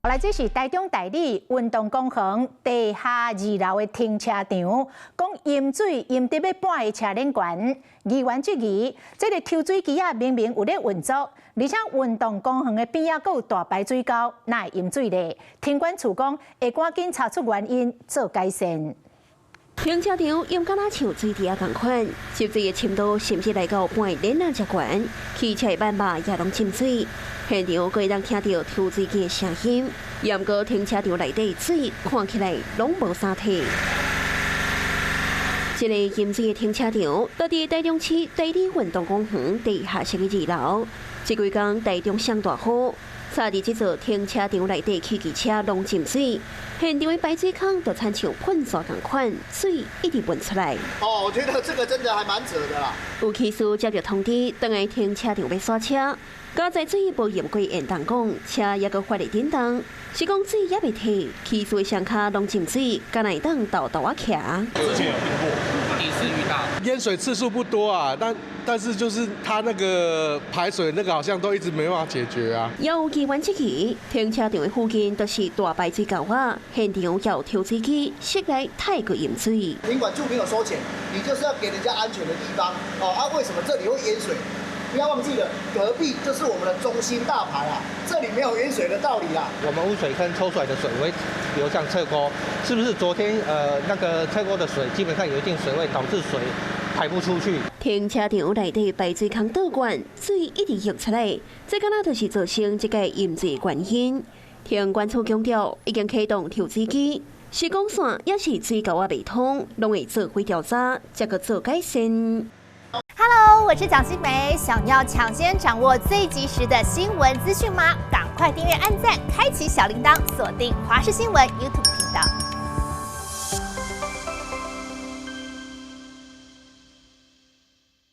來，這是台中大里運動公園地下二樓的停車場，講淹水淹得欲半个車輪懸。議員質疑，這个抽水機仔明明有咧運作，而且運動公園的邊仔閣有大排水溝，哪會淹水咧？停管處講會趕緊查出原因，做改善。停車場淹敢若像水池仔仝款，積水的深度甚至來到半個輪仔遮懸，汽車的板肉也攏浸水。現場閣會當聽著抽水機的聲音，毋過停車場內底水看起來攏無啥退。這个淹水的停車場，佇佇台中市大里運動公園地下室的二樓。這幾工台中上大雨，早佇這座停車場內底汽機車攏浸水，現場的排水孔就親像噴泉仝款，水一直噴出來。哦，我覺得這個真的還蠻扯的啦。有騎士接著通知，當下停車場欲煞車，佳哉水無淹過煙囱管，車猶閣發會振動，是講水猶未退，騎士的雙跤攏浸水，敢若會當沓沓仔徛。之前有聽過，第一次遇到。淹水次數不多啊，但是就是它那個排水那個好像都一直沒辦法解決啊。有議員質疑，停車場的附近都是大排水溝仔，現場有抽水機，實在太過淹水。停管處沒有收錢，你就是要給人家安全的地方哦。啊，為什麼這裡會淹水？不要忘記了，隔壁就是我們的中心大排啊，這裡沒有淹水的道理啦。我們污水坑抽出來的水會流向側溝，是不是昨天那個側溝的水基本上有一定水位，導致水排不出去？停車場內底排水孔倒灌，水一直溢出來，這敢若就是造成這个淹水原因。停管處強調，已經啟動抽水機，施工線抑是水溝仔未通，攏會做伙調查，才閣做改善。 Hello，我是蔣新梅，想要搶先掌握最及時的新聞資訊嗎？趕快訂閱、按讚、開啟小鈴鐺，鎖定華視新聞 YouTube 頻道。